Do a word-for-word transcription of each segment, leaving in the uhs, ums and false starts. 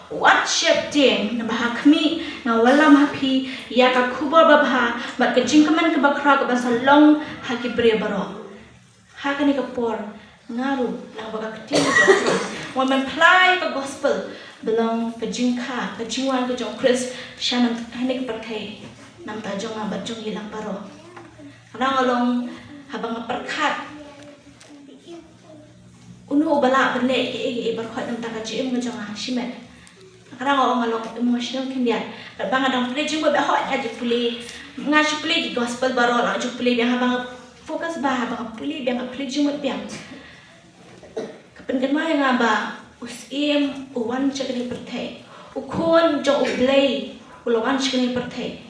Wat sheptieng, naba ha khmih nga wallam ha phi ïa ka khubor babha bad ka jingkmen kaba khraw kaban sa long ha ki briew baroh. Ha kane ka por nga ruh, naba ka ktien ka jong Khrist, wan ban phla ïa ka gospel ba long ka jingkha, ka jingwan ka jong Khrist sha kane ka pyrthei, na ka bynta jong nga bad jong ngi lang baroh. Nga ong, nga long, haba nga pyrkhat, uno uba lah ban leh kiei kiei baroh na ka bynta ka jingim ka jong nga, shimet. Nga ong, nga long emotional khyndiat. Bad ba nga dang pule jingmut bad hooid nga ju pule, nga ju pule ki gospel baroh, la ju pule biang, haba nga focus bha, haba nga pule biang, nga pule jingmut biang. Ka pynkynmaw ïa nga ba u Syiem u wan sha kane ka pyrthei. U Khun jong U Blei u la wan sha kane ka pyrthei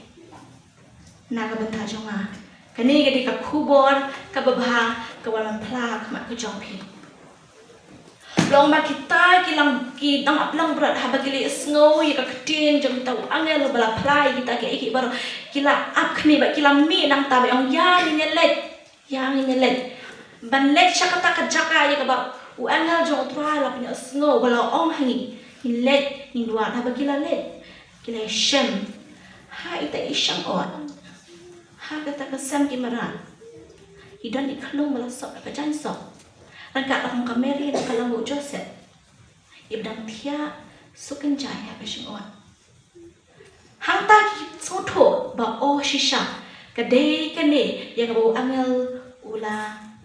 na ka bynta jong nga. Kane ka dei ka khubor kaba bha kaba wan phla ha khmat ka jong phi. Long ba kita ki lang, ki nongap langbrot, haba ki la ïohsngew ïa ka ktien jong kita u angel ba la phla ïa kita kiei kiei baroh, ki la ap khmih bad ki la mih nangta bad ong, ïa ngin ïa leit, ïa ngin ïa leit. Ban leit sha kata ka jaka ïa kaba u angel jong U Trai la pynïohsngew, ba la ong ha ngi, ngin leit, ngin wad. Haba ki la leit, ki la ïashem ha ita i shyngot, ha kata ka sem ki mrad. Ki don i khyllung ba la sop ha ka jaiñ sop, ryngkat la ka Mary, ryngkat la u Joseph, iba dang thiah suk kynjai ha ka shyngot. Hangta ki sngewthuh ba, o shisha, ka dei kane ïa kaba u angel u la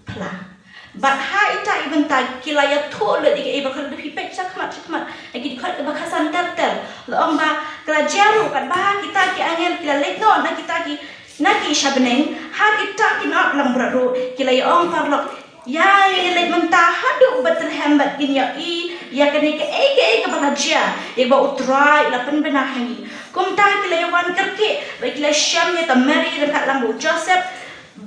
phla. Bad ha ita i bynta ki la ïathuh lut ïa kaei ba ka la dei, phi peit sha khmat sha khmat, ha ki dkhot kaba khatsan ter ter, la ong ba ka la jia ruh katba kita ki angel ki la leit noh na kita ki, na ki sha bneng, ha kita ki nongap langbrot ruh ki la ïa ong paralok, ïa ngin ïa leit mynta haduh Bethlehem bad ngin ïohi ïa kane kaei kaei kaba la jia, ïa kaba U Trai u la pynbna ha ngi. Kumta ki la ïa wan kyrkieh bad ki la shem ïa ka Mary ryngkat lang bad u Joseph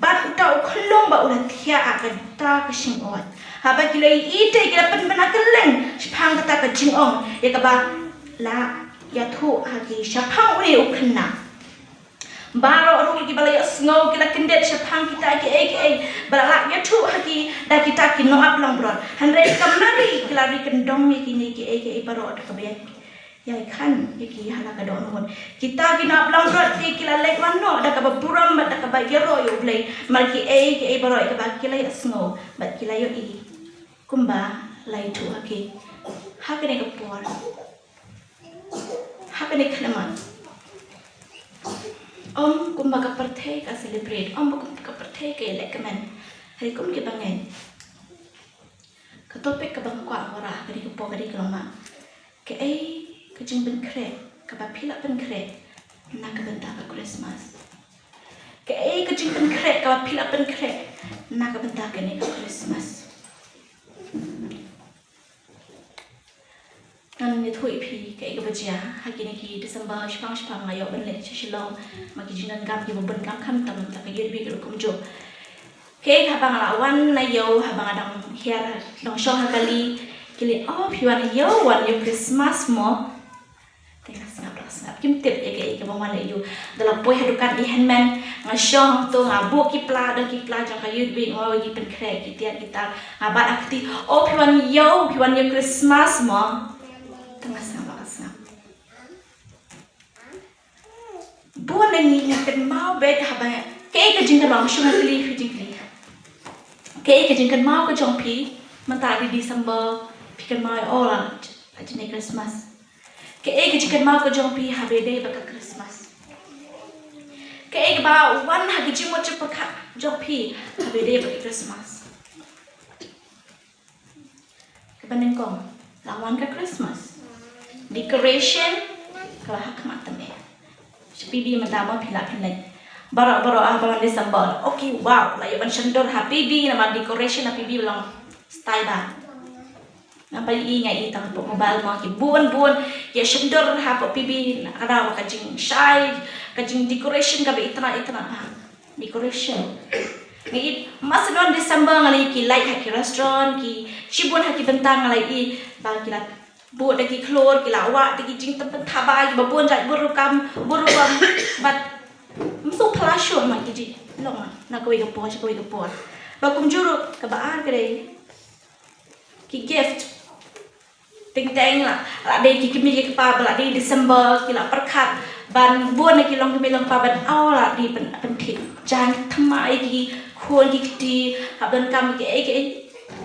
bad uta u khyllung ba u la thiah ha kata ka shyngot. Haba ki la ïohi te ki la pynbna kylleng shaphang kata ka jingong ïa kaba la ïathuh ha ki shaphang une u khynnah. Baroh ruh kiba la ïohsngew ki la kyndit shaphang kita kiei kiei ba la lah ïathuh ha ki da kita ki nongap langbrot. Hynrei ka Mary ka la ri kyndong ïa kine kiei kiei baroh da kaba ïai khan ïa ki ha la ka dohnud. Kita ki nongap langbrot te ki la leit wan noh da kaba burom bad da kaba ïaroh ïa U Blei mar kiei kiei baroh ïa kaba ki la ïohsngew bad ki la ïohi kumba la ïathuh ha ki ha kane ka por. Ha kane ka khyllipmat, ym kumba ka pyrthei ka celebrate, ym kumba ka pyrthei ka ïalehkmen. Hynrei kum kiba ngeit, ka topic kaba nga kwah ban wanrah ha kane ka por ka dei ka long ba, kaei ka jingpynkhreh kaba phi lah pynkhreh na ka bynta ka Christmas? Kaei ka jingpynkhreh kaba phi lah pynkhreh na ka bynta kane ka Christmas? Ngan ïathuh ïa phi kaei kaba jia ha kine ki December shaphang shaphang. Nga ïoh ban leit sha Shillong, ma ki jingdonkam kiba bun kam, khamtam na ka Youth Week ruh kumjuh. Kaei kaba nga la wan na ïew, haba nga dang hiar, dang shong ha kali, ki lei, "O, phi wan ïew, wan ïew Christmas mo?" Te nga sngap, nga sngap. Kim tip ïa kaei kaba nga wan ïew. Da la poi ha dukan i hynmen, nga shong hangto, nga buh ki pla, da ki pla jong ka Youth Week, nga wan ki pynkhreh, ki tiar ki tar. Nga bat ha kti, "O, phi wan ïew, phi wan ïew Christmas mo?" Te nga sngap, nga sngap. Bun na ngi ngi kynmaw beit haba, kaei ka jingkynmaw, shu nga kylli phi jingkylli. Kaei ka jingkynmaw ka jong phi mynta ha December, phi kynmaw, o la, la jong ne Christmas. Kaei ka jingkynmaw ka jong phi haba dei bad ka Christmas? Kaei kaba wan ha ka jingmut jingpyrkhat jong phi haba dei bad ka Christmas? Kaba nyngkong, la wan ka Christmas. Decoration, kaba ha khmat tam eh. Sha P B mynta mo phi lah phin leit. Baroh baroh ah, ba wan December. Okay, wow, la ïa ban shon dur ha P B namar decoration ha P B long style ba. Nga ba i nga i tang hapoh mobile mo ki bun bun ïa shon dur hapoh P B, na ka daw ka jingshai, ka jing decoration kaba itynnat itynnat ha. Decoration. Nga i, masa don December nga la ïohi ki light ha ki restaurant, ki shibun ha ki bynta nga la i ba ki la buh da ki khlur, ki la wah da ki jingtymmen thaba kiba bun jait bun rukom, bun rukom. Bad ym sngewphylla shuh ma ki jinglong na kawei ka por sha kawei ka por. Bad kumjuh ruh kaba ar ka dei ki gift. Teng teng la, la dei ki kmie ki kpa ba la dei December, ki la pyrkhat ban bun na ki long kmie long kpa ban aw la dei pyn, pynthik. Jan thymmai ki khun ki kti, hap donkam ki ei ki ei.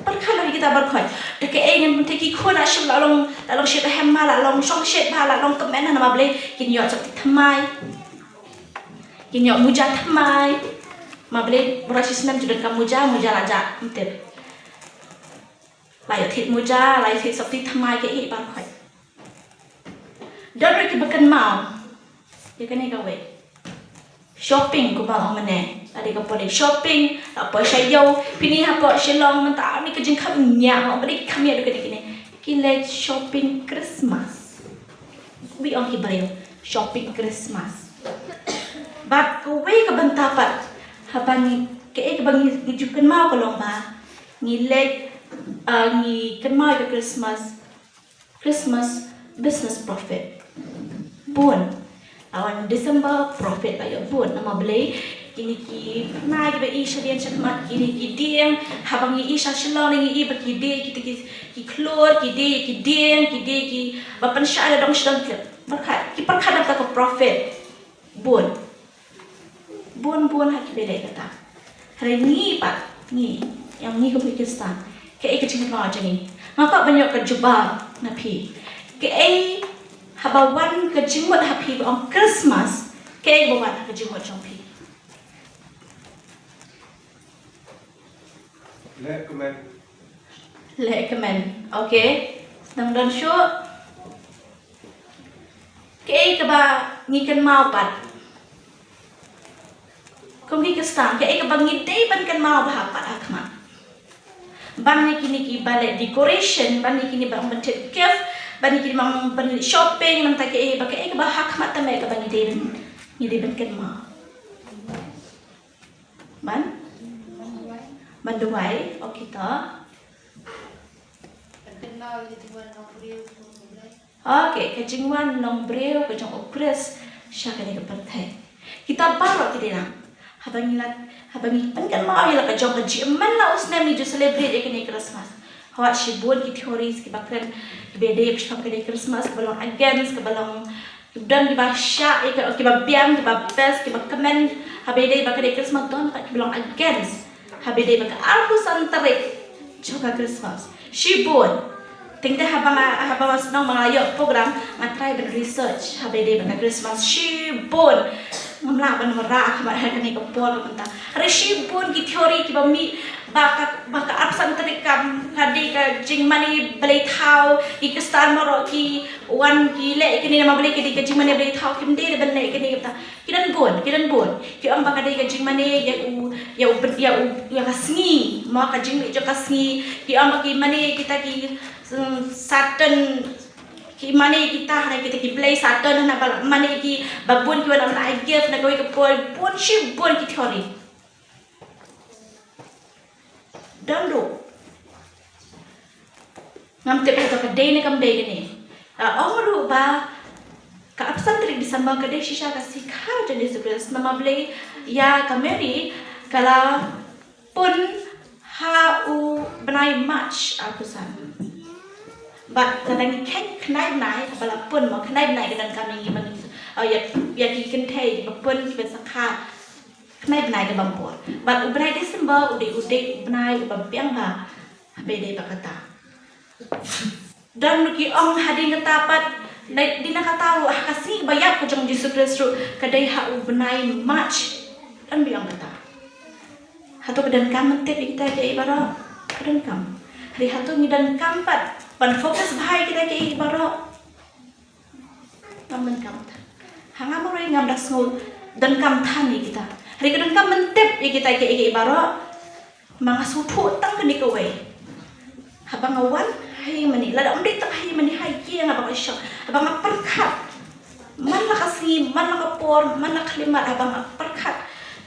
Pyrkhat la kita barkhot. Te ki ei ngan pynthik ki khun la shim la long, la long shit hem ma, la long shong shit ba, la long kmen na ma Blei, kin ïoh sop thymmai. Kin ïoh muja thymmai. Ma Blei, bora shi snem ju donkam muja, muja la jah, mtip. La ïoh thied muja, la ïoh thied sopti thymmai ki ei barkhot. Don ruh kiba kynmaw ïa kane kawei. Shopping kumba ong mynne. La dei ka poi shopping, la poi sha ïew, phi ni hapoh Shillong mynta ni ka jingkham ñiah, ma ba dei ki kham ñiah da kane kine. Ki leit shopping Christmas. Wi ong ki briew, shopping Christmas. Bad kawei ka bynta pat, haba ngi, kaei kaba ngi, ngi ju kynmaw ka long ba ngi leit, uh, ngi kynmaw ïa ka Christmas, Christmas business profit bun. Awan December profit la ïoh bun, namar balei? Kine ki nai kiba i shadien shakhmat, kine ki dieng, haba ngi i sha Shillong ngi i ba ki die, kita ki, ki khlur, ki die, ki dieng, ki die, kiba pynshai da dong shi dong clip. Pyrkhat, ki pyrkhat da ka profit. Bun. Bun bun ha kiba leh kata. Hynrei ngi pat, ngi, ïa ngi kum ki Khristan, kaei ka jingkynmaw jong ngi? Nga kwah ban ïoh ka jubab na phi. Kaei haba wan ka jingmut ha phi ba ong Christmas, kaei ba wan ha ka jingmut jong phi? Leh kmen. Leh kmen. Okay. Nang don shuh. Kaei kaba ngi kynmaw pat? Kum ki Khristan, kaei kaba ngi dei ban kynmaw bha pat ha khmat? Ban ïa kine kiba leh decoration, ban ïa kine ba ong ban thied gift, ban ïa kine ba ong ban leit shopping, nangta kaei ba, kaei kaba ha khmat tam eh kaba ngi dei ban, ngi dei ban kynmaw? Ban? Ban duwai, okay to. Okay, ka jingwan nongbriew ka jong U Khrist sha kane ka pyrthei. Kita baroh ki dei nang. Haba ngi la, haba ngi pynkynmaw ïa la ka jong ka jingmane la u snem ngi ju celebrate ïa kane Christmas. Hooid shibun ki theories kiba kren, kiba dei shaphang kane Christmas, kiba long against, kiba long Don kiba shah, ïa ka, kiba biang, kiba best, kiba kmen, haba ïadei bad ka dei Christmas, don pat kiba long against, haba ïadei bad ka arphew san tarik jong ka Christmas. Shibun. Teng te haba nga, haba nga shnong ba nga la ïoh program, nga try ban research, haba ïadei bad ka Christmas. Shibun. Ngam lah ban wanrah, haba ha kane ka por mynta. Hynrei shibun ki theory kiba mih, ba ka, ba ka arphew san tarik ka, ka dei ka jingmane blei thaw, ki Khristan baroh ki wan ki leh ïa kane namar balei ka dei ka jingmane blei thaw, kim dei ban leh ïa kane kata. Ki don bun, ki don bun. Ki ong ba ka dei ka jingmane ïa u, ïa u, ïa u, ïa ka sngi, mo ka jingmane jong ka sngi. Ki ong ba ki mane kita ki, mm, Satan, ki mane kita, hana kita ki blei Satan, hana ba mane ki ba bun ki wan ym lah ai gift na kawei ka por, bun shibun ki theory. Don ruh. Ngam tip hato ka dei ne kam dei kane. Ah, ong ruh ba ka arphew san tarik December ka dei shisha ka sngi kha jong u Jisu Khrist. Namar balei ïa ka Mary ka la pun ha u bnai March arphew san. Bad lada ngi kheiñ khyndai bnai kaba la pun, mo khyndai bnai ka donkam ïa ngi ba ngin, ah, ïa, ïa ki kynthei kiba pun kiba sa kha. Khyndai bnai kaba bun. Bad u bnai December u dei, u dei u bnai uba biang bha haba ïadei bad kata. Don ruh ki ong hadien kata pat, dei na kata ruh ha ka sngi ba ïap ka jong u Jisu Khrist ruh ka dei ha u bnai March. Don ba ong kata. Hato ka donkam ban tip ïa kita kiei baroh? Ka donkam. Hynrei hato ngi donkam pat ban focus bha ïa kita kiei baroh? Ngam donkam than. Ha nga marwei ngam da sngew donkam than ïa kita. Hynrei ka donkam ban tip ïa kita kiei kiei baroh. Ma nga sngewthuh tang kane kawei. Haba nga wan ha ïingmane, lada ym dei tang ha ïingmane, ha ïing haba nga shong, haba nga pyrkhat man la ka sngi, man la ka por, man la ka khyllipmat, haba nga pyrkhat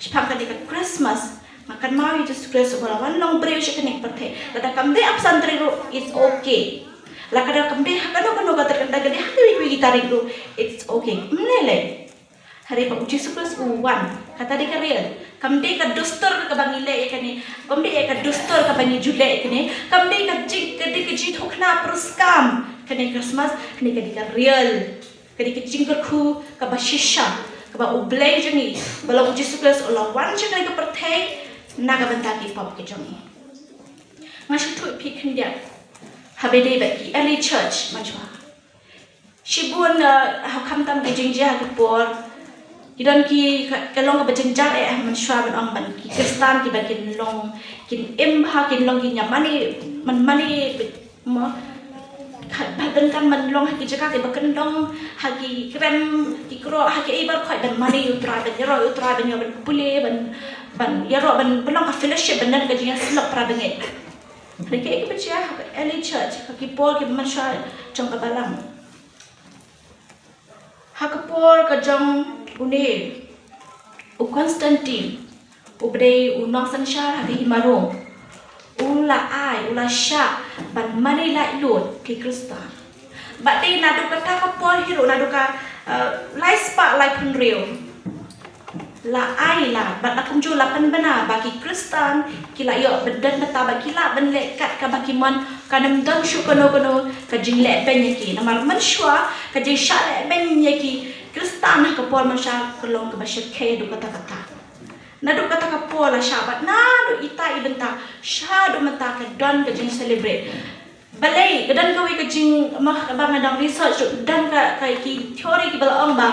shaphang kane ka Christmas. Nga kynmaw ïa u Jisu Khrist uba la wan long briew sha kane ka pyrthei. Lada kam dei arphew san tarik ruh, it's okay. Lada kam dei ha kano kano ka tarik, lada ka dei ha kiwei kiwei ki tarik ruh, it's okay. Ym lei lei. Hynrei ba u Jisu Khrist u wan. Kata dei ka real. Kam dei ka dustur kaba ngi leh ïa kane. Kam dei ïa ka dustur kaba ngi ju leh ïa kane. Kam dei ka jing, ka dei ka jingthukna pyrskam. Kane Christmas, kane ka dei ka real, ka dei ka jingkyrkhu kaba shisha, kaba U Blei jong ngi, ba long U Jisu Khrist u la wan sha kane ka pyrthei na ka bynta ki pop ki jong ngi. Nga shu ïathuh ïa phi khyndiat, haba dei bad ki early church mynshuwa. Shibun, uh, ha khamtam ki jingjia ha ki por, ki don ki ka, ka long kaba jynjar eh ha mynshuwa ban ong ban ki Khristan kiba kin long, kin im ha, kin long ki ñiam mane, man mane, mo. Ka, ba donkam ban long ha ki jaka kiba kyndong, ha ki krem, ki kro, ha ki ei baroh khoit ban mane ïa U Trai, ban ïaroh ïa U Trai, ban ïa, ban pule, ban, ban ïaroh, ban, ban long ka fellowship, ban don ka jingïasyllok para bangeit. Hynrei kaei kaba jia ha ka early church, ha ki por kiba mynshuwa jong ka balang. Ha ka por ka jong une u Constantine, uba dei u nongsynshar ha ka hima Rom, u la ai, u la shah ban mane laitluid ki Khristan. Bad dei naduh kata ka por hi ruh, naduh ka, eh, lai spah laiphew hynriew, la ai la, bad la kumjuh la pynbna ba ki Khristan ki la ïoh ban don bynta, ba ki lah ban leh kat kaba ki mon, kan ym don shuh kano kano ka jinglehbeiñ ïa ki. Namar mynshuwa ka jingshah lehbeiñ ïa ki Khristan ha ka por mynshuwa ka long kaba shyrkhei haduh katta katta. Naduh kata ka por la shah, bad naduh ita i bynta shaduh mynta ka don ka jing celebrate. Balei, ka don kawei ka jing, ma, ba nga dang research ruh, don ka, ka ki theory kiba la ong ba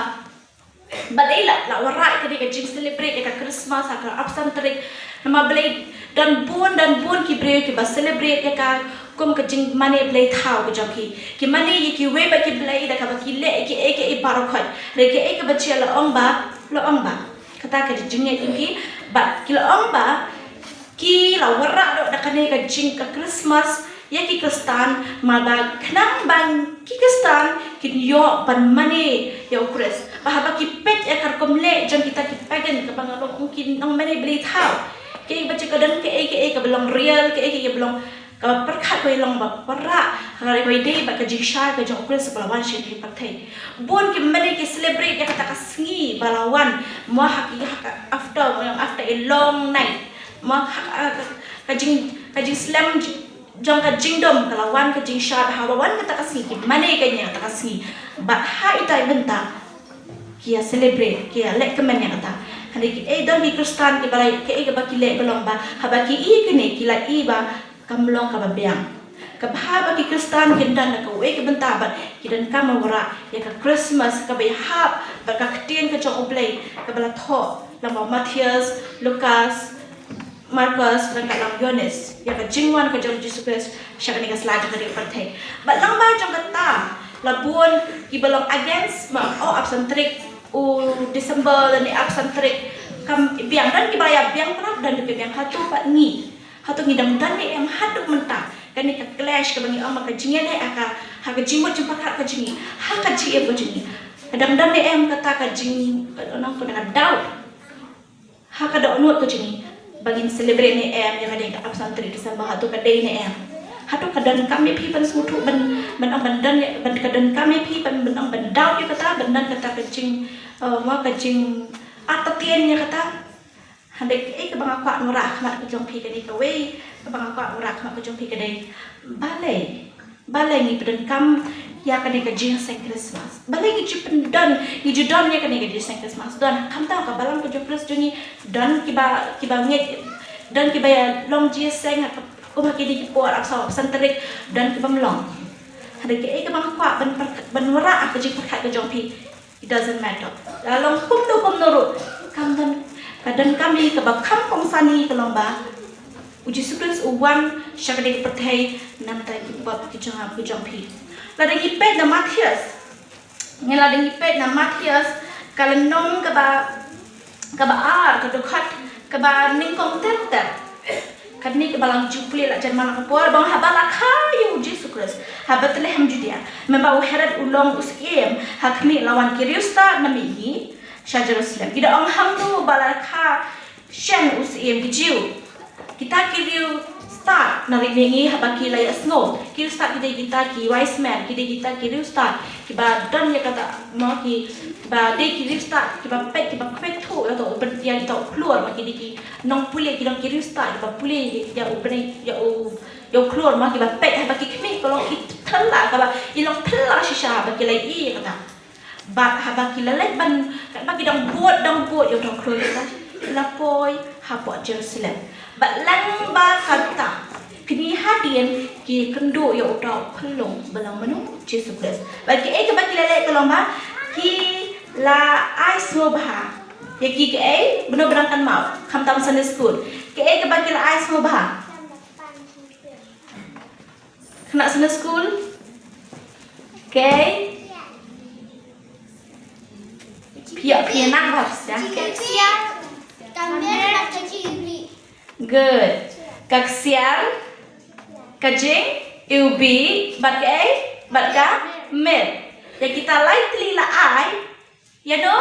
balei la, la wanrah ïa kane ka jing celebrate ïa ka Christmas ha ka arphew san tarik. Namar balei don bun, don bun ki briew kiba celebrate ïa ka kum ka jingmane blei thaw ka jong ki. Ki mane ïa kiwei pat ki blei da kaba ki leh ïa kiei kiei baroh khoit. Hynrei kaei kaba jia la ong ba, la ong ba kata ka jingngeit jong ki, bad ki la ong ba ki la wanrah ruh da kane ka jing ka Christmas ïa ki Khristan, namar ba khnang ba ki Khristan kin ïoh ban mane ïa U Khrist. Ba haba ki peit ïa ka rukom leh jong kita ki pagan, kaba nga ong ki nongmane blei thaw, kiba jia ka don kaei kaei kaba long real, kaei kaei kaba long kaba pyrkhat kawei long ba wanrah, hynrei kawei dei bad ka jingshai ka jong U Khrist ba la wan sha kane ka pyrthei. Bun ki mane ki celebrate ïa kata ka sngi ba la wan, mo, ha ki, ha ka after, after a long night. Mo, ha ka, ka, ka jing, ka jingslem jong ka jingdum, ka la wan ka jingshai, haba wan kata ka sngi ki mane kane ïa kata ka sngi. Bad ha ita i bynta ki ïa celebrate, ki ïa leh kmen ïa kata. Hynrei kiei, don ki Khristan kiba la, kiei kaba ki leh ka long ba haba ki i kane ki la i ba kam long kaba biang. Kaba haba ki Khristan kin don na kawei ka bynta bad ki donkam ban wanrah ïa ka Christmas kaba ïahap bad ka ktien ka jong U Blei kaba la thoh lyngba u Mathaios, Lukas, Markos, ryngkat lang Ïoannis, ïa ka jingwan ka jong U Jisu Khrist sha kane ka sla jong kane ka pyrthei. Bad lyngba jong kata la bun kiba long against, ma, oh, arphew san tarik u December lane arphew san tarik kam biang, don kiba ïa biang, don kiba biang, hato pat ngi, hato ngi dang don ne em haduh mynta kane ka clash kaba ngi ong ba ka jingïaleh ha ka, ha ka jingmut jingpyrkhat ka jong ngi, ha ka jingim ka jong ngi? Ka dang don ne em kata ka jing, ka, ka doubt ha ka dohnud ka jong ngi ba ngin celebrate ne em ïa kane ka arphew san tarik December, hato ka dei ne em? Hato ka donkam ïa phi ban sngewthuh, ban, ban ong ban don ïa, ban, ka donkam ïa phi ban, ban ong ban doubt ïa kata, ban don kata ka jing, uh, mo, ka jingartatien ïa kata? Hynrei kaei kaba nga kwah wanrah ha khmat ka jong phi, kane kawei kaba nga kwah wanrah ha khmat ka jong phi ka dei, balei, balei ngi pyndonkam ïa kane ka jingïaseng Christmas? Balei ngi ju pyndon, ngi ju don ïa kane ka jingïaseng Christmas? Don, khamtam ka balang ka jong Khrist jong ngi, don kiba, kiba ngeit, don kiba ïa long jingïaseng ha ka, kum ha kine ki por arphew saw, arphew san tarik, don kibym long. Hynrei kaei kaba nga kwah ban, ban wanrah ha ka jingpyrkhat ka jong phi, it doesn't matter. La long kumno kumno ruh, kam don, ka donkam ïa kaba kham kongsan ïa ngi ka long ba U Jisu Khrist u wan sha kane ka pyrthei na ka bynta ki pop ki jong nga ki jong phi. Lada ngi peit na Mathaios, ngi, lada ngi peit na Mathaios ka lynnong kaba, kaba ar, ka dkhot kaba nyngkong ter ter. Kane kaba la ju pule la jan man la ka por, ba haba la kha ïa U Jisu Khrist ha Bethlehem Judea, mynba u Herod u long u syiem, ha khmih la wan ki riewstad na mihngi sha Jerusalem. Ki da ong, hangno ba la kha shen u syiem ki Jiw? Kita ki riewstad, na ri mihngi haba ki la ïasngew, ki riewstad ki dei kita ki wise men, ki dei kita ki riewstad kiba don ïa kata, mo, kiba dei ki riewstad kiba peit, kiba peit thuh ïa uta u byn, ïa kita u khlur, ma, ki dei ki nongpule, ki long ki riewstad kiba pule ïa u byn, ïa u, ïa u khlur, ma, kiba peit haba ki khmih ka long ki Phylla, kaba i long phylla shisha ba ki la ïohi ïa kata. Bad haba ki la leit ban, katba ki dang bud, dang bud ïa uta u khlur, kata, ki la poi hapoh Jerusalem. Bad lyngba kata, kine hadien ki kynduh ïa uta u khyllung ba long mano, Jisu Khrist. Bad kiei kaba ki la leh ka long ba ki la ai sngewbha ïa ki, kiei, bynta ba dang kynmaw, khamtam Sunday school. Kiei kaba ki la ai sngewbha? Khynnah Sunday school. Okay. Phi ïa, phi ïa nang bha, ïa. Ka ksiar, ka mir bad ka jingiwbih. Good. Ka ksiar, ka jingiwbih, bad kaei, bad ka mir. Ïa kita lai tylli la ai ïa uno?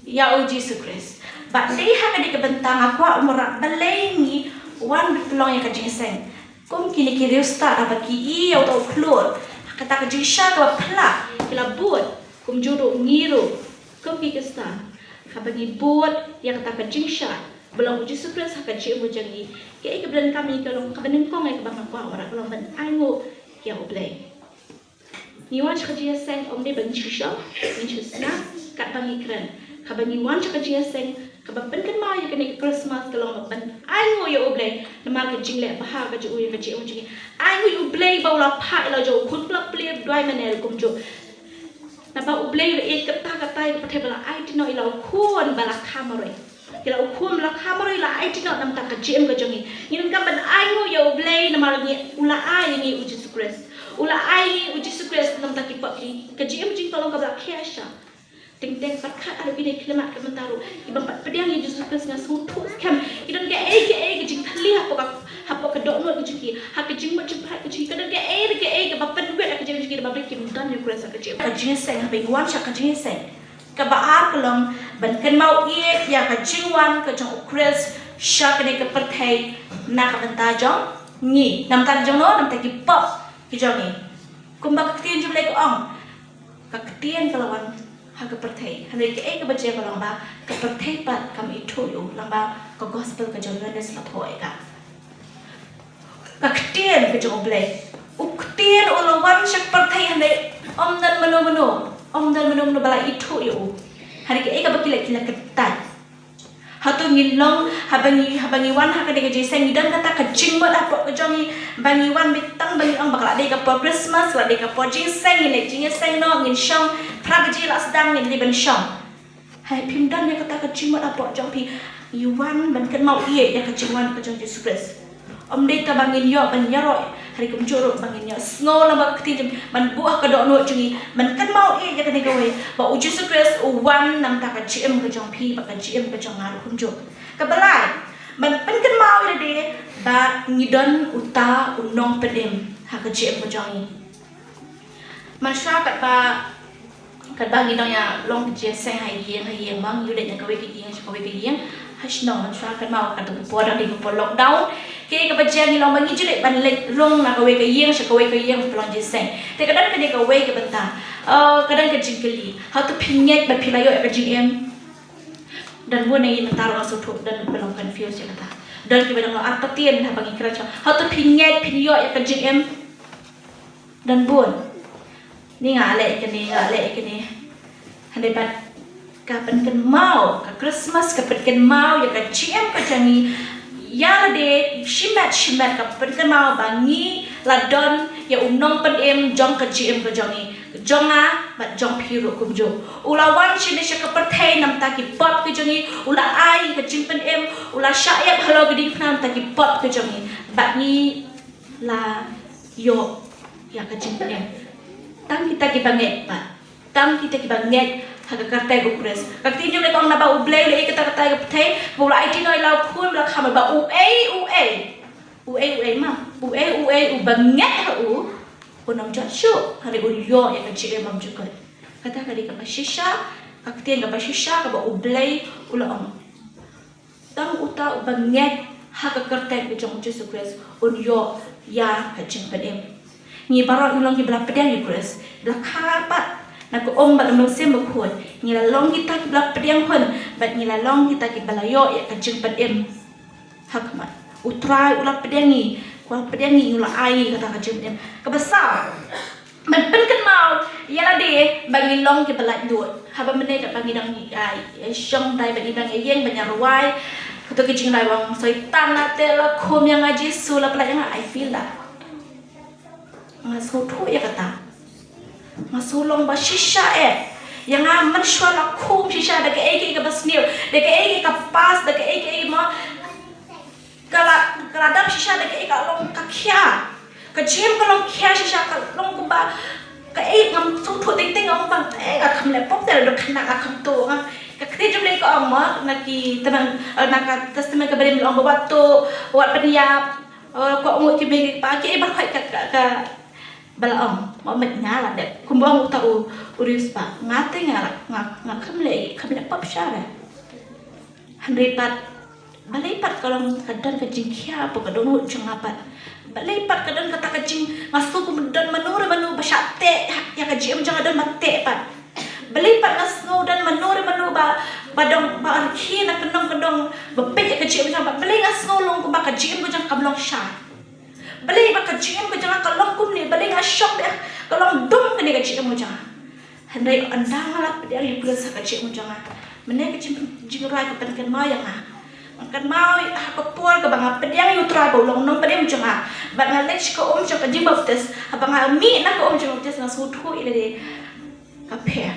Ïa u Jisu Khrist. Bad dei ha kane ka bynta nga kwah ban ong ba balei ngi wan ban pynlong ïa ka jingïaseng. Kum kine ki riewstad haba ki ïohi ïa uta u khlur, ha kata ka jingshad kaba phylla, ki la bud. Kumjuh ruh ngi ruh, kum ki Khristan, haba ngi bud ïa kata ka jingshad ba long u Jisu Khrist ha ka jingim jong ngi, kaei kaba donkam ïa ngi ka long, kaba nyngkong ïa kaba nga kwah ong ruh ka long ban ainguh ïa U Blei. Ngi wan sha ka jingïaseng ym dei ba ngin shu shong, ngin shu sngap, katba ngi kren. Haba ngi wan sha ka jingïaseng, kaba pynkynmaw ïa kane ka Christmas ka long ban ainguh ïa U Blei namar ka jingleh bha ka jong u ïa ka jingim jong ngi. Ainguh ïa U Blei ba u la phah ïa la u jong u khun ba la plie duwai mane ruh kumjuh. Naba U Blei u la ïeit katta katta ïa ka pyrthei ba la aiti noh ïa la u khun ba la kha marwei. Ïa la u khun ba la kha marwei la aiti noh namar ka jingim ka jong ngi. Ngi donkam ban ainguh ïa U Blei namar ngi, u la ai ïa ngi u Jisu Khrist. U la ai ïa ngi u Jisu Khrist namar ki pop ki, ka jingim jong ngi ka long kaba la khia sha. Teng teng pat khat arphew kine ki khyllipmat ka mynta ruh, kiba ym pat pdiang ïa u Jisu Khrist nga sngewthuh skhem ki don kaei kaei ka jingthylli hapoh ka, hapoh ka dohnud ka jong ki, ha ka jingmut jingpyrkhat ka jong ki, ka don kaei kaei kaba pynwit ha ka jingim jong ki, namar ba kim don ïa u Khrist ha ka jingim. Ka jingïaseng, haba ngi wan sha ka jingïaseng. Kaba ar ka long ban kynmaw ïeit ïa ka jingwan ka jong u Khrist sha kane ka pyrthei na ka bynta jong ngi. Na ka bynta jong no, na ka bynta ki pop ki jong ngi. Kumba ka ktien jong U Blei ka ong, ka ktien ka la wan ha ka pyrthei. Hynrei kaei kaba jia ka long ba ka pyrthei pat kam ithuh ïa u, lyngba ka gospel ka jong u Ïoannis la thoh ïa ka. Ka ktien ka jong U Blei. U ktien u la wan sha ka pyrthei hynrei ym don mano mano, ym don mano mano ba la ithuh ïa u. Hynrei kaei kaba ki la, ki la kyntait. Hato ngi long, haba ngi, haba ngi wan ha kane ka jingïaseng ngi don kata ka jingmut hapoh ka jong ngi ba ngi wan beit tang ba ngi ong ba ka la dei ka por Christmas, ka la dei ka por jingïaseng, ngin leit jingïaseng noh, ngin shong, phra baje la sdang ngin dei ban shong. Hynrei phim don ïa kata ka jingmut hapoh jong phi. Ngi wan ban kynmaw ïeit ïa ka jingwan ka jong u Jisu Khrist. Ym dei tang ba ngin ïoh ban ïaroh, hynrei kumjuh ruh ba ngin ïoh sngew lyngba ka ktien jong, ban buh ha ka dohnud jong ngi, ban kynmaw ïeit ïa kane kawei ba u Jisu Khrist u wan namar ka jingim ka jong phi bad ka jingim ka jong nga ruh kumjuh. Kaba lai, ban pynkynmaw ïa lade ba ngi don uta u nongpynim ha ka jingim ka jong ngi. Mynshuwa katba, katba ngi dang ïa long ka jingïaseng ha ïing ha ïing, ba ngi leit na kawei ka ïing sha kawei ka ïing ha shnong. Mynshuwa katba, katba ka por dang dei ka por lockdown, kaei kaba jia ngi long ba ngi ju leit ban leit rung na kawei ka ïing sha kawei ka ïing ban pynlong jingïaseng. Te ka don kane kawei ka bynta, eh, ka don ka jingkylli, hato phi ngeit ba phi la ïoh ïa ka jingim? Don bun na ngi mynta ruh nga sngewthuh don ba long confused ïa kata. Don kiba dang long artatien haba ngi kren sha, hato phi ngeit phin ïoh ïa ka jingim? Don bun. Ni nga leh ïa kane, nga leh ïa kane. Hynrei pat ka pynkynmaw, ka Christmas ka pynkynmaw ïa ka jingim ka jong ngi ïa lade shimet shimet, ka pynkynmaw ba ngi la don ïa u nongpynim jong ka jingim ka jong ngi, jong nga bad jong phi ruh kumjuh. U la wan shane sha ka pyrthei namar ki pop ki jong ngi, u la ai ka jingpynim, u la shah ïap halor ka diengphna namar ki pop ki jong ngi. Bad ngi la ïoh ïa ka jingpynim. Tang kita kiba ngeit pat. Tang kita kiba ngeit ha ka kyrteng u Khrist. Ka ktien jong U Blei ka ong naba U Blei u la ïeit katta katta ïa ka pyrthei, ba u la aiti noh ïa la u khun ba la kha marwei. Uei uei, uei uei ma, uei uei uba ngeit ha u, un ym jot shuh, hynrei un ïoh ïa ka jingim bymjukut. Kata ka dei kaba shisha, ka ktien kaba shisha kaba U Blei u la ong. Tang uta uba ngeit ha ka kyrteng ka jong u Jisu Khrist un ïoh ïa ka jingpynim. Ngi baroh ngi long kiba la pdiang ïa u Khrist, ba la kha pat na ka um bad ka Mynsiem Bakhuid. Ngi la long kita kiba la pdiang hun bad ngi la long kita kiba la ïoh ïa ka jingpynim. Ha khmat U Trai u la pdiang ngi Kaba pdiang ngi, ngi la ai kata ka jingpdiang. Kaba saw, ban pynkynmaw ïa lade ba ngi long kiba laitluid. Haba mynne katba ngi dang ïa, ïa shong dei ba ngi dang ïa ïeng ban ïa rwai. Kato ka jingrwai ba ong Soitan la teh la khum ïa nga, Jisu la pyllait ïa nga, I feel that. Nga sngewthuh ïa kata. Nga sngew long ba shisha eh. Ïa nga mynshuwa la khum shisha da kaei kaei kaba sniew, da kaei kaei ka past, da kaei kaei mo. Ka la, ka la dap shisha da kaei ka long ka khia. Ka jingim ka long khia shisha, ka long kumba kaei ngam sngewthuh teng teng, ngam bang eh, nga kham leh pop te da khynnah nga kham tu nga. Ka ktien jong U Blei ka ong mo, na ki tymmen, eh, na ka Testament kaba rim long ba wat tu, wat pynïap, eh, kwah ngut ki mei ki kpa, kiei ba khot ka, ka, ka, ba la ong, mo, met nga la dep. Kumba ong uta u, u riewspah, nga te nga la, nga, nga kham leh, kham leh pop sha re. Hynrei pat, balei pat ka long ka don ka jingkhia hapoh ka dohnud jong nga pat. Balei pat ka don kata ka jing, nga sngew kum don mano re mano ba shah teh ïa ka jingim jong nga, don ba teh pat. Balei pat nga sngew don mano re mano ba, ba dang, ba rkhie na kyndong kyndong, ba peit ïa ka jingim jong nga pat. Balei nga sngew long kumba ka jingim ka jong nga kam long shai. Balei ba ka jingim ka jong nga ka long kumne, balei nga shoh ba ka long dum kane ka jingim ka jong nga. Hynrei ynda nga la pdiang ïa U Khrist ha ka jingim jong nga, mynne ka jing, jingrwai ka pynkynmaw ïa nga. Nga kynmaw ha ka por kaba nga pdiang ïa U Trai ba u long nongpynim jong nga, bad nga leit sha ka um jong ka jingbaptis. Haba nga mih na ka um jingbaptis nga sngewthuh ïa lade ka pher.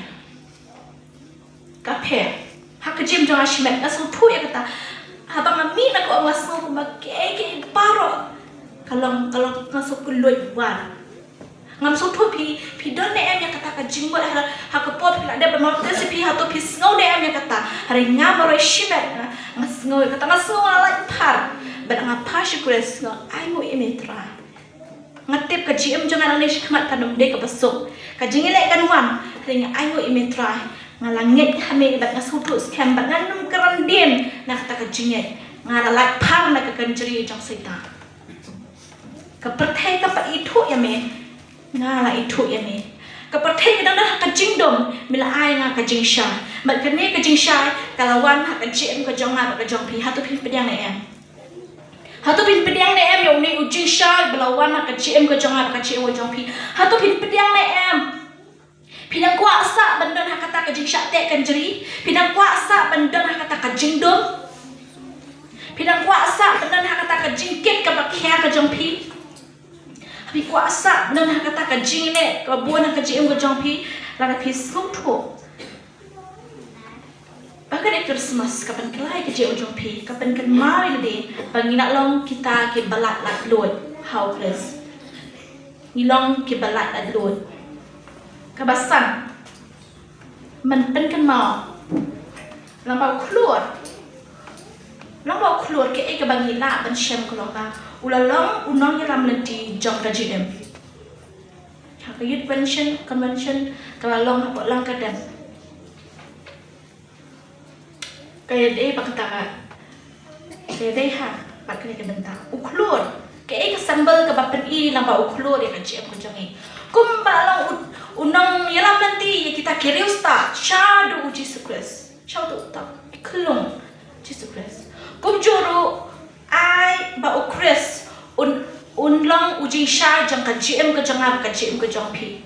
Ka pher. Ha ka jingim jong nga shimet nga sngewthuh ïa kata. Haba nga mih na ka um nga sngew kumba kiei kiei baroh ka long, ka long, nga sngew kylluid wan. Ngam sngewthuh phi, phi don ne em ïa kata ka jingmut ha, ha ka por phi la dep ban baptis phi, hato phi sngew ne em ïa kata. Hynrei nga marwei shimet nga, nga sngew ïa kata, nga sngew nga lait phar. Bad nga phai sha U Khrist, nga ainguh ïa me Trai. Nga tip ka jingim jong nga nangne shakhmat kan ym dei kaba suk. Ka jingïaleh kan wan, hynrei nga ainguh ïa me Trai. Nga la ngeit ha me bad nga sngewthuh skhem bad ngan ym kren dien na kata ka jingngeit. Nga la lait phar na ka kynjri jong Soitan. Ka pyrthei kam pat ithuh ïa me, nga la ithuh ïa me. Ka pyrthei ka dang don ha ka jingdum, me la ai nga ka jingshai. Bad kane ka jingshai ka la wan ha ka jingim ka jong nga bad ka jong phi. Hato phin pdiang ne em? Hato phin pdiang ne em ïa une u jingshai ba la wan ha ka jingim ka jong nga bad ka jingim ka jong phi? Hato phin pdiang ne em? Phi dang kwah sah ban don ha kata ka jingshah teh kynjri? Phi dang kwah sah ban don ha kata ka jingdum? Phi dang kwah sah ban don ha kata ka jingkit kaba khia ka jong phi? Phi kwah sah ban don ha kata ka jingleh kaba bun ha ka jingim ka jong phi? Lada phi sngewthuh ba kane ka Christmas ka pynkylla ïa ka jingim jong phi, ka pynkynmaw ïa lade ba ngi la long kita kiba lait laitluid ha U Khrist. Ngi long kiba lait laitluid. Kaba san, ban pynkynmaw, lyngba U Khlur. Lyngba U Khlur kaei kaba ngi lah ban shem ka long ba u la long u nongïalam lynti jong ka jingim. Ha ka Youth Convention, Convention ka la long hapoh Langkardem. Ka ïadei bad kata ka, ka ïadei ha bad kane ka bynta. U Khlur, kaei ka symbol kaba pyni lyngba U Khlur ïa ka jingim ka jong ngi? Kumba long u, u nongïalam lynti ïa kita ki riewstad shaduh U Jisu Khrist. Shaduh uta u khlung Jisu Khrist. Kumjuh ruh, ai ba U Khrist un, un long u jingshai jong ka jingim ka jong nga, ka jingim ka jong phi.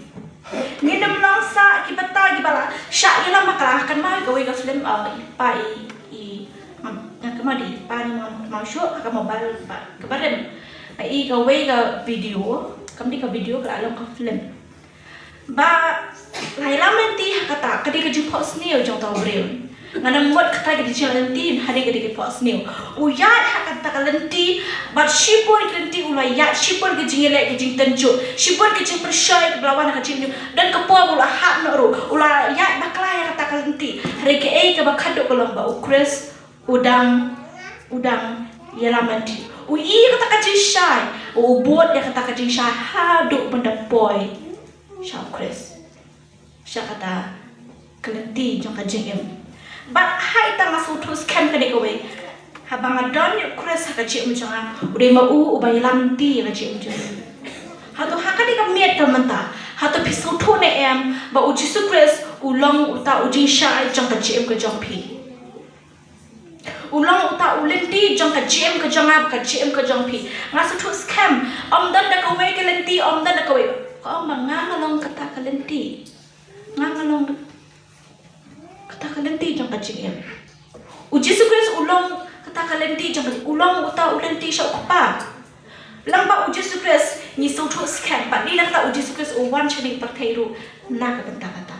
Ngin ym long sah kiba ta kiba la shah ïalam bakla. Kynmaw kawei ka film, uh, i pa i, i, ngam, ngam kynmaw dei i pa ne i ma, i ma shuh ha ka mobile ba, kaba rim. Nga i kawei ka video, kam dei ka video, ka la long ka film. Ba la ïalam lynti ha kata, ka dei ka jingphohsniew jong uta u briew. Ngan ym mut kata ka dei jingïalam lynti, ha dei ka dei ka phohsniew. U ïaid ha kata ka lynti, bad shibun ki lynti u la ïaid, shibun ki jingïaleh ki jingtynjuh, shibun ki jingpyrshah kaba la wan ha ka jingim. Don ka por ba u la hap noh ruh, u la ïaid bakla ïa kata ka lynti. Hynrei kaei kaba khatduh ka long ba U Khrist u dang, u dang ïalam lynti. U ïoh ïa kata ka jingshai, u bud ïa kata ka jingshai haduh ban da poi sha U Khrist, sha kata ka lynti jong ka jingim. Bad ha ita nga sngewthuh skhem kane kawei. Haba nga don ïa U Khrist ha ka jingim jong nga, u dei ma u uba ïalam lynti ïa ka jingim jong nga. Hato ha kane ka miet ka mynta, hato phi sngewthuh ne em ba U Jisu Khrist u long uta u jingshai jong ka jingim ka jong phi? U long uta u lynti jong ka jingim ka jong nga, ka jingim ka jong phi. Nga sngewthuh skhem, ym don da kawei ka lynti, ym don da kawei. Ka ong ba nga nga long kata ka lynti. Nga nga long kata ka lynti jong ka jingim. U Jisu Khrist u long kata ka lynti jong ka, u long uta u lynti sha u Kpa. Lang ba u Jisu Khrist ngi sngewthuh skhem, ba ngi na kata u Jisu Khrist u wan sha kane ka pyrthei ruh na ka bynta kata.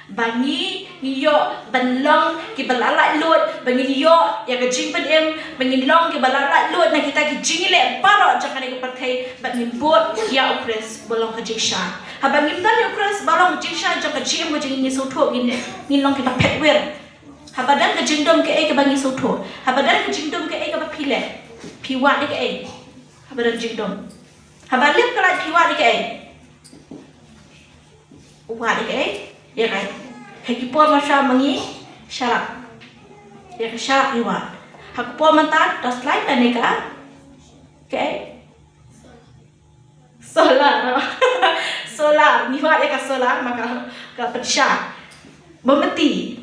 Ba ngi, ngi ïoh ban long kiba la laitluid, ba ngi ïoh ïa ka jingpynim, ba ngi long kiba la laitluid na kita ki jingïaleh baroh jong kane ka pyrthei, ba ngin bud ïa u Khrist ba long ka jingshai. Haba ngim don ïa u Khrist ba long ka jingshai jong ka jingim ka jong ngi, ngi sngewthuh ngin, ngin long kiba phet wir. Haba don ka jingdum kaei kaba ngi sngewthuh. Haba don ka jingdum kaei kaba phi leh. Phi wad ïa kaei. Haba don jingdum. Haba lip ka lait phi wad ïa kaei. Wad ïa kaei. Ïa kaei. Ha ki por marshwa ma ngi sharak. Ïa ka sharak ngi wad. Ha ka por mynta da slide lane ka. Kaei. Solar. Solar. Ngi wad ïa ka solar ma ka, ka pynshai. Mombati.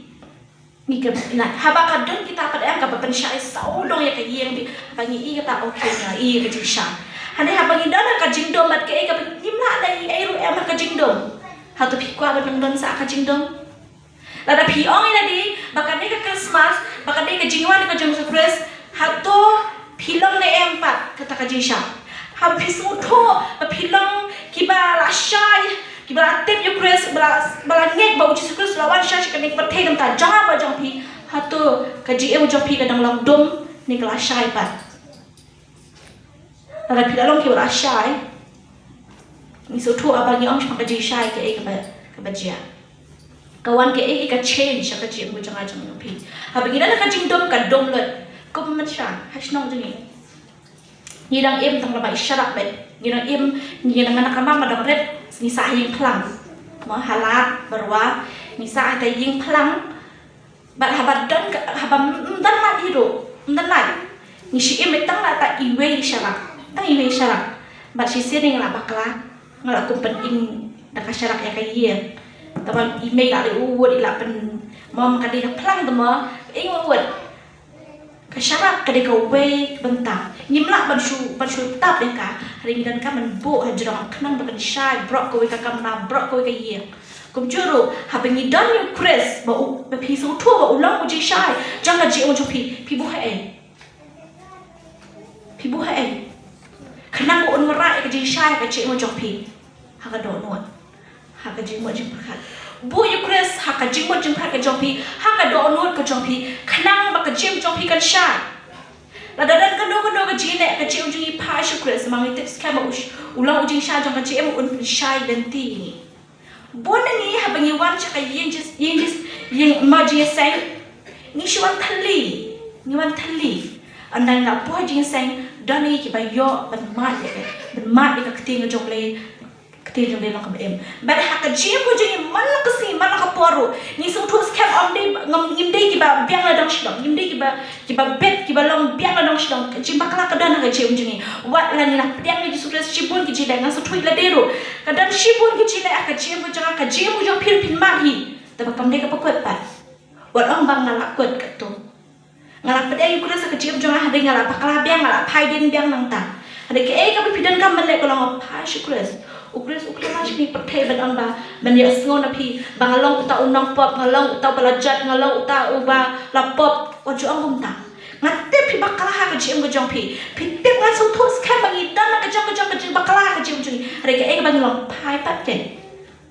Ngi ka, na, haba ka don kita pat em kaba pynshai sawdong ïa ka ïing, haba ngi i kata, okay, ngi i ka jingshai. Hynrei haba ngi don ha ka jingdum bad kaei kaba ngim lah da i ei ruh em ha ka jingdum. Hato phi kwah ban nang don sa ha ka jingdum? Lada phi ong ïa lade ba kane ka Christmas, ba kane ka jingwan ka jong u Jisu Khrist, hato phi long ne em pat kata ka jingshai? Haba phi sngewthuh ba phi long kiba la shai, kiba la tip ïa u Khrist, ba la, ba la ngeit ba u Jisu Khrist u la wan shai sha kane ka pyrthei na ka bynta jong nga bad jong phi, hato ka jingim jong phi ka dang long dum ne ka la shai pat? Lada phi la long kiba la shai, ngi sngewthuh haba ngi ong shaphang ka jingshai kaei kaba, kaba jia. Ka wan kaei ka change sha ka jingim ka jong nga jong phi. Haba ngi don ha ka jingdum ka dum lut. Kum mynshwa ha shnong jong ngi, ngi dang im tang lyngba i sharak beit. Ngi dang im, ngi dang, nga na ka mam ma dang rit, ngi sah ha ïing phlang. Mo, ha lad Barwa, ngi sah ha ïing phlang. Bad haba don ka, haba ym don lad hi ruh, ym don lad, ngi shu im beit tang da kata iwei i sharak, tang iwei i sharak. Bad shisien nga la bakla, nga la kum pynïeng da ka sharak ïa ka ïing. Te ba i mei la dei u wut, i la pyn, mo, ka dei ka phlang te mo, ïeng u wut. Ka sharak ka dei kawei ka bynta. Ngim lah ban shu, ban shu tap ïa ka. Hynrei ngi donkam ban buh hajrong khnang ba kan shai baroh kawei ka kamra, baroh kawei ka ïing. Kumjuh ruh, haba ngi don ïa u Khrist, ba u, ba phi sngewthuh ba u long u jingshai jong ka jingim jong phi, phi buh haei? Phi buh haei? Khnang ba un wanrah ïa ka jingshai ha ka jingim jong phi. Ha ka dohnud, ha ka jingmut jingpyrkhat. Buh ïa u Khrist ha ka jingmut jingpyrkhat ka jong phi, ha ka dohnud ka jong phi, khnang ba ka jingim jong phi kan shai. Lada don kano kano ka jingeh ha ka jingim jong ngi, phai sha u Khrist, ma ngi tip skhem ba u sh-, u long u jingshai jong ka jingim, un pynshai lynti ngi. Bun na ngi haba ngi wan sha ka ïing jing, ïing jing, ïing, mo, jingïaseng, ngi shu wan thylli, ngi wan thylli. Ynda ngi la buh jingïaseng, don na ngi kiba ïoh ban mad ïa ka, ban mad ïa ka ktien ka jong U Blei, ktien jong U Blei long kaba im. Bad ha ka jingim ka jong ngi man la ka sngi, man la ka por ruh, ngi sngewthuh skhem ym dei, ngim, ngim dei kiba biang na dong sha dong, ngim dei kiba, kiba bit, kiba long biang na dong sha dong. Ka jingbakla ka don ha ka jingim jong ngi. Wat la ngi la pdiang ïa u Jisu Khrist shibun ki jingïaleh, nga sngewthuh ïa lade ruh, ka don shibun ki jingïaleh ha ka jingim ka jong nga, ka jingim ka jong phi ruh phin mad hi. Te ba kam dei kaba kut pat. Wat ong ba nga la kut katto. Nga la pdiang ïa u Khrist ha ka jingim jong nga, hynrei nga la bakla biang, nga la phai dien biang nangta. Hynrei kaei kaba phi donkam ban leh ka long phai sha u Khrist. U Khrist u khlem wan sha kane ka pyrthei ban ong ba, ban ïohsngew na phi ba nga long uta u nongpop, nga long uta uba la jot, nga long uta uba la pop. Wat ju ong kumta. Nga tip phi bakla ha ka jingim ka jong phi. Phi tip, nga sngewthuh skhem ba ngi don ha ka jong ka jong ka jingbakla ha ka jingim jong ngi. Hynrei kaei kaba ngi long, phai pat keiñ.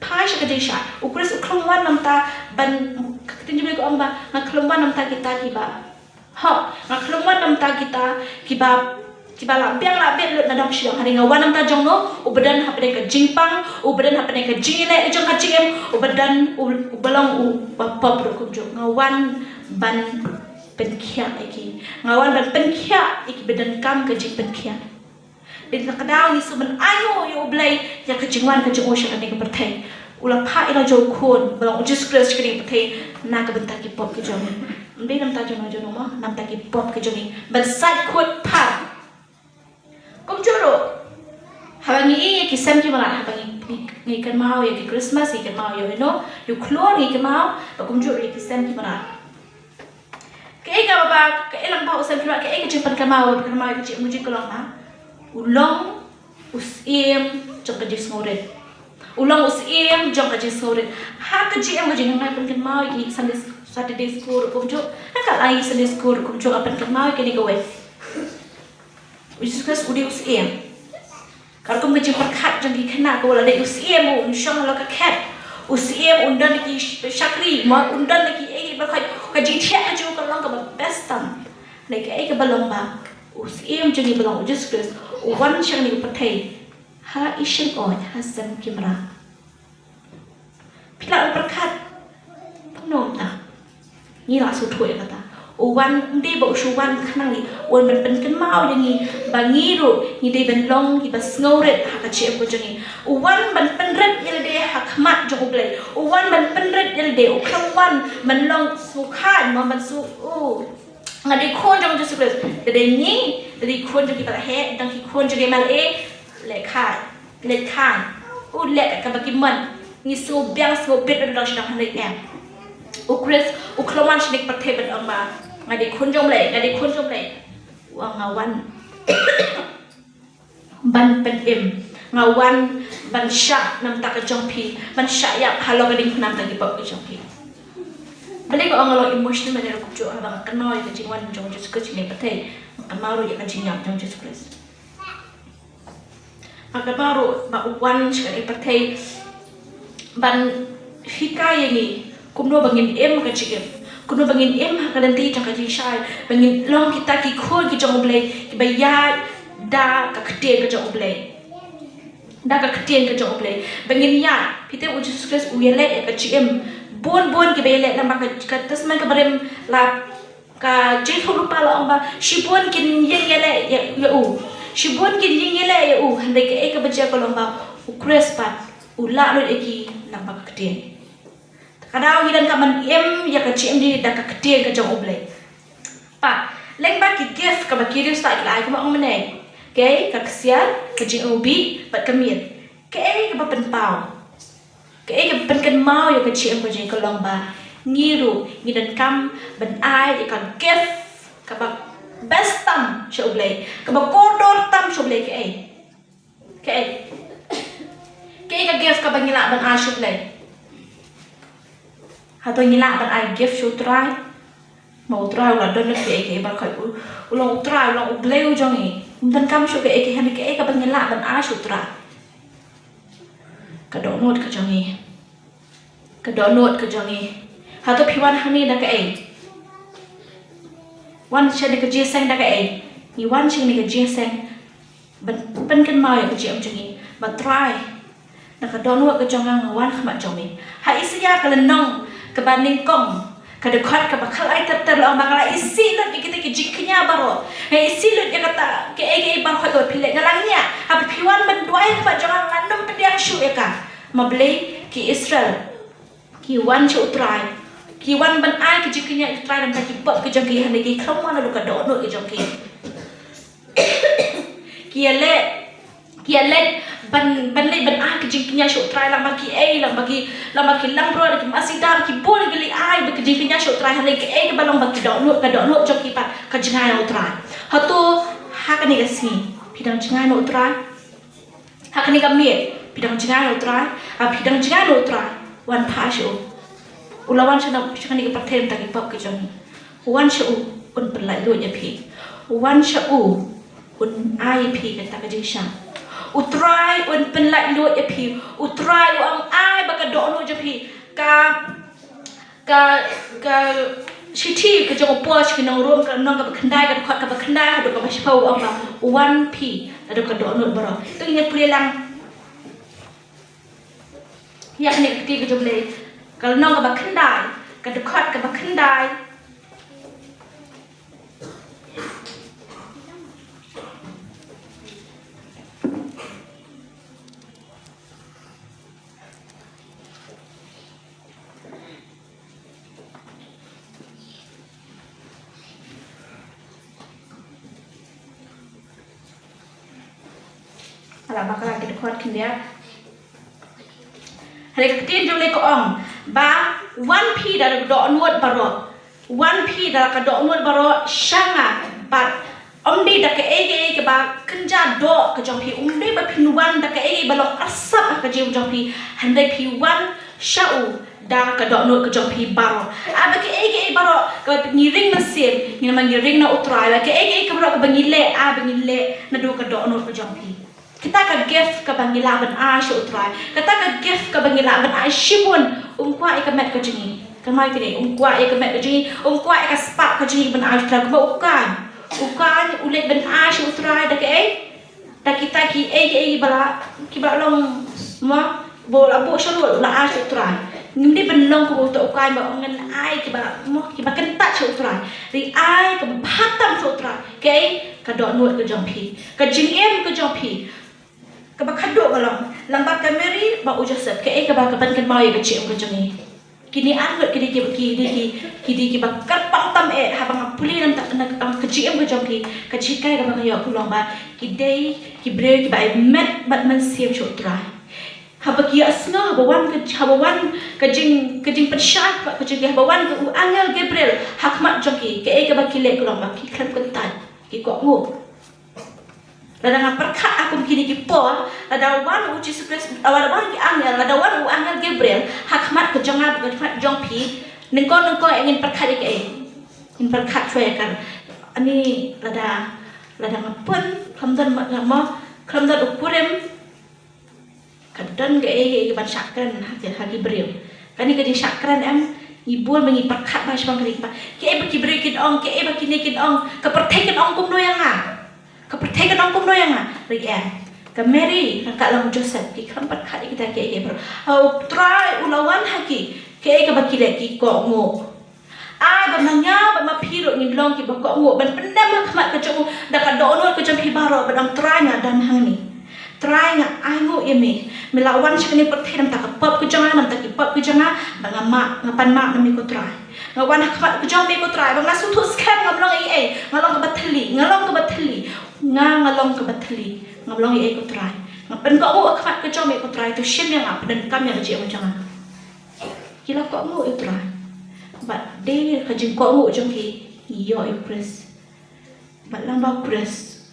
Phai sha ka jingshai. U Khrist u khlem wan namar ban, ka ktien jong U Blei ka ong ba, nga khlem wan namar kita kiba hok. Nga khlem wan namar kita kiba, kiba la biang la bit lut na dong sha dong. Hynrei nga wan namar jong no, uba don hapdeng ka jingpang, uba don hapdeng ka jingïaleh jong ka jingim, uba don u, uba long uba pop ruh kumjuh. Nga wan ban pynkhiah ïa ki. Nga wan ban pynkhiah ïa kiba donkam ka jingpynkhiah. Dei na kata ka daw ngi sngewbha ban ainguh ïa U Blei ïa ka jingwan ka jong u sha kane ka pyrthei. U la phah ïa la u khun ba long u Jisu Khrist sha kane ka pyrthei na ka bynta ki pop ki jong ngi. Ym dei na bynta jong no jong no mo, na bynta ki pop ki jong ngi. Ban sait khuid phar. Kumjuh ruh, haba ngi ïoh ïa ki sem ki mrad, haba ngi, ngi, ngi kynmaw ïa ki Christmas, ngi kynmaw ïa u, you know, ïa u khlur, ngi kynmaw ba kumjuh ruh ïa ki sem ki mrad. Kaei kaba, kaei lang ba u Sam Kimbra, kaei ka jingpynkynmaw, pynkyndit ka jingim ka jong u long ba u long u syiem jong ka jingsngewrit. U long u syiem jong ka jingsngewrit. Ha ka jingim ka jong ngi, nga pynkyndit ïa ki Sunday, Saturday school kumjuh. Ha ka, ïa ki Sunday school kumjuh, nga pynkyndit ïa kine kiwei. U Jisu Khrist u dei u syiem. Katkum ka jingpyrkhat jong ki khynnah, ka, u la dei u syiem, un shong halor ka khet. U syiem un don ki sh-, shakri, mo, un don ki, eh, ba ka, ka jingthiah ka jong u ka long kaba best tam. Dei kaei kaba long ba u syiem jong ngi ba long u Jisu Khrist u wan sha kane ka pyrthei ha i shyngoid, ha Sam Kimbra. Phi lah ban pyrkhat. Pynban ta, ngi la sngewthuh ïa kata. U wan, ym dei ba u shu wan khnang ïa u wan ban pynkynmaw ïa ngi ba ngi ruh ngi dei ban long kiba sngewrit ha ka jingim ka jong ngi. U wan ban pynrit ïa lade ha khmat jong U Blei. U wan ban pynrit ïa lade, u khlem wan ban long sngewkhlaiñ, mo, ban sngew, u, nga dei khun jong u Jisu Khrist. Lada dei ngi, lada dei khun jong kiba la heh, dang ki khun jong ki M L A, leh khlaiñ, leh khlaiñ. U leh kat kaba ki mon. Ngi sngewbiang sngewbit ban dang sdang hangne, em. U Khrist u khlem wan sha kane ka pyrthei ban ong ba nga dei khun jong U Blei, nga dei khun jong U Blei. U ong nga wan ban pynim, nga wan ban shah na ka bynta ka jong phi, ban shah ïap halor ka diengphna na ka bynta ki pop ka jong phi. Balei nga ong nga long emotional mynne ruh kumjuh, haba nga kynmaw ïa ka jingwan jong u Jisu Khrist sha kane ka pyrthei, nga kynmaw ruh ïa ka jingïap jong u Jisu Khrist. Nga kynmaw ruh ba u wan sha kane ka pyrthei ban hikai ïa ngi kumno ba ngin im ha ka jingim, kumno ba ngin im ha ka lynti jong ka jingshai, ba ngin long kita ki khun ki jong U Blei kiba ïaid da ka ktien ka jong U Blei. Da ka ktien ka jong U Blei ba ngin ïaid. Phi tip, u Jisu Khrist u ïaleh ïa ka jingim. Bun bun kiba ïaleh, namar ka, ka Testament kaba rim la Ka jingthoh lypa la ong ba shibun kin ïeng ïaleh ïa, ïa u. Shibun kin ïeng ïaleh ïa u. Hynrei kaei kaba jia ka long ba u Khrist pat u lah lut ïa ki lyngba ka ktien. Ka daw ngi donkam ban im ïa ka jingim jong ngi da ka ktien ka jong U Blei. Pat, lyngba ki gift kaba ki riewstad ki la ai, kumba ong mynne. Kaei, ka ksiar, ka jingim u bih bad ka miet. Kaei kaba pynpaw? Kaei ka pynkynmaw ïa ka jingim ka jong ngi ka long ba ngi ruh ngi donkam ban ai ïa ka gift kaba best tam sha U Blei, kaba kordor tam sha U Blei. Kaei? Kaei? Kaei ka gift kaba ngi lah ban ai sha U Blei? Hato ngi lah ban ai gift sha U Trai? Ma U Trai u la don lut kaei kaei baroh, u, u long U Trai, u long U Blei u jong ngi. Ym donkam shuh kaei kaei, hynrei kaei kaba ngi lah ban ai sha U Trai? Ka dohnud ka jong ngi. Ka dohnud ka jong ngi. Hato phi wan hangne da kaei? Wan sha kane ka jingïaseng da kaei? Ngi wan sha kane ka jingïaseng ban pynkynmaw ïa ka jingim jong ngi. Ba Trai, na ka dohnud ka jong nga nga wan ha khmat jong me. Ha Isaïah ka lynnong kaba nyngkong, ka dkhot kaba khatlai ter ter la ong ba nga la isih lut ïa kita ki jingkñia baroh. Nga isih lut ïa kata kaei kaei baroh kaba phi leh. Nga la ngiah, haba phi wan ban duwai ha khmat jong nga, ngam pdiang shuh ïa ka. Ma balei? Ki Israel ki wan sha U Trai, ki wan ban ai ki jingkñia ïa U Trai na ka bynta ki pop ki jong ki, hynrei ki khlem wan naduh ka dohnud ki jong ki. Ki ïaleh, ki ïaleh ban, ban leit ban ai ki jingkñia sha U Trai lyngba kiei, lyngba ki, lyngba ki langbrot, ki masidah, ki bun ki leit ai ba ki jingkñia sha U Trai, hynrei kaei kaba long ba ki dohnud, ka dohnud jong ki pat ka jngai na U Trai. Hato ha kane ka sngi phi dang jngai na U Trai? Ha kane ka miet phi dang jngai na U Trai? Ha phi dang jngai na U Trai, wan phah sha u. U la wan sha na, sha kane ka pyrthei na ka bynta ki pop ki jong ngi. U wan sha u, un pynlait luid ïa phi. U wan sha u, un ai ïa phi kata ka jingshang. U Trai un pynlait luid ïa phi. U Trai u ong ai ba ka dohnud jong phi, ka ka, ka shithi ka jong u Paul sha ki nong Rom, ka lynnong kaba khyndai, ka dkhot kaba khyndai haduh kaba shiphew, u ong ba wan phi naduh ka dohnud baroh. To ngin pule lang ïa kane ka ktien ka jong U Blei, ka lynnong kaba khyndai, ka dkhot kaba khyndai. Hala, bakla ki dkhot khyndiat. Hynrei ka ktien jong U Blei ka ong ba wan phi da ka dohnud baroh. Wan phi da ka dohnud baroh sha nga, bad ym dei da kaei kaei kaba kynja doh ka jong phi, ym dei ba phin wan da kaei kaei ba long arsap ha ka jingim jong phi, hynrei phi wan sha u da ka dohnud ka jong phi baroh. Ah, ba kaei kaei baroh kaba ngi ring mynsiem, ngi namar ngi ring na U Trai, ba kaei kaei kaba baroh kaba ngi leh, ah, ba ngi leh naduh ka dohnud ka jong phi. Kata ka gift kaba ngi lah ban ai sha U Trai. Kata ka gift kaba ngi lah ban ai shibun. Um kwah ïa ka met ka jong ngi. Kynmaw kine, um kwah ïa ka met ka jong ngi. Um kwah ïa ka spah ka jong ngi ban ai sha U Trai. Kumba u Kain, u Kain u leit ban ai sha U Trai da kaei? Da kita kiei kiei ba la, kiba la long, mo, ba la buh sha rud, la ai sha U Trai. Ngim dei ban long kum uta u Kain ba ong ngan ai kiba, mo, kiba kyntait sha U Trai. Dei ai kaba bha tam sha U Trai. Kaei? Ka dohnud ka jong phi, ka jingim ka jong phi. Kaba khadduh ka long, lem bad ka Mary bad u Joseph, kaei kaba, ka pynkynmaw ïa ka jingim ka jong ngi. Kine arngut ki dei ki, ki dei ki, ki dei kiba kyrpang tam eh, haba nga pule na ka, na ka jingim ka jong ki, ka jinghikai kaba nga ïoh ka long ba ki dei ki briew kiba ai met bad mynsiem sha U Trai. Haba ki ïohsngew, haba wan ka, haba wan ka jing, ka jingpynshai, ka jing, haba wan ka u angel Gabriel ha khmat jong ki, kaei kaba ki leh ka long ba ki khlem kyntait, ki kohnguh. Lada nga pyrkhat ha kum kine ki por, lada wan u Jisu Khrist, lada wan ki angel, lada wan u angel Gabriel ha khmat ka jong nga, ha khmat jong phi, nyngkong nyngkong ngin pyrkhat ïa kaei? Ngin pyrkhat shuwa ïa ka, ani, lada, lada nga pun, khlem don ma, ma, khlem don u kurim, ka don kaei kaei ban shah kren ha ki, ha ki briew. Kane ka jingshah kren em, ngi bun ba ngi pyrkhat bha shaphang kane, ba kaei ba ki briew kin ong, kaei ba kine kin ong, ka pyrthei kan ong kumno ïa nga. Ka pyrthei kan ong kumno ïa nga. Hynrei em, ka Mary ryngkat lem u Joseph ki khlem pyrkhat ïa kita kiei kiei baroh. Ha, U Trai u la wan ha ki, kaei kaba ki leh? Ki kohnguh. Ai ba ma nga bad ma phi ruh ngin long kiba kohnguh ban pyndem ha khmat ka jong u da ka dohnud ka jong phi baroh, ban ong, Trai, nga don hangne. Trai, nga ainguh ïa me. Me la wan sha kane ka pyrthei na bynta ka pop ka jong nga, na bynta ki pop ka jong nga, bad nga map, nga pan map na me ko Trai. Nga wan ha khmat ka jong me ko Trai, ba nga sngewthuh skhem, ngam long ei ei, nga long kaba thylli, nga long kaba thylli. Nga, nga long kaba thylli, ngam long ei ei ko Trai. Nga pynkohnguh ha khmat ka jong me ko Trai, to shim ïa nga, pyndonkam ïa ka jingim ka jong nga. Ki la kohnguh ïa U Trai. Bad dei ka jingkohnguh jong ki, ngi ïoh ïa U Khrist. Bad lyngba U Khrist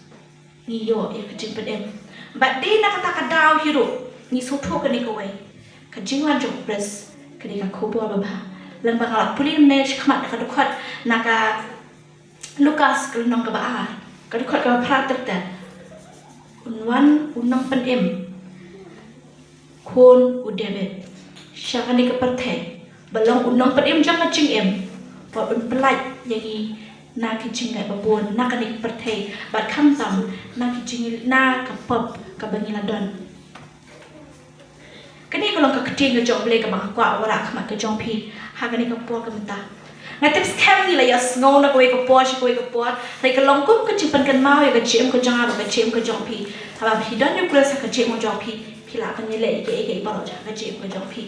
ngi ïoh ïa ka jingpynim. Bad dei na kata ka daw hi ruh ngi sngewthuh kane kawei, ka jingwan jong U Khrist ka dei ka khubor babha. Lyngba nga la pule mynne shakhmat na ka dkhot, na ka Lukas ka lynnong kaba ar, ka dkhot kaba phra ter ter. Un wan u nongpynim, khun u David, sha kane ka pyrthei, ba long u nongpynim jong ka jingim, ba un pyllait ïa ngi na ki jingngeit babun na kane ka pyrthei, bad khamtam na ki jing, na ka pop kaba ngi la don. Kane ka long ka ktien ka jong U Blei kaba nga kwah wallam ha khmat ka jong phi ha kane ka por ka mynta. Nga tip skhem ngi la ïohsngew na kawei ka por sha kawei ka por, hynrei ka long kum ka jingpynkynmaw ïa ka jingim ka jong nga bad ka jingim ka jong phi. Haba phi don ïa U Khrist ha ka jingim ka jong phi, phi lah ban ïaleh ïa kiei kiei baroh ha ka jingim ka jong phi.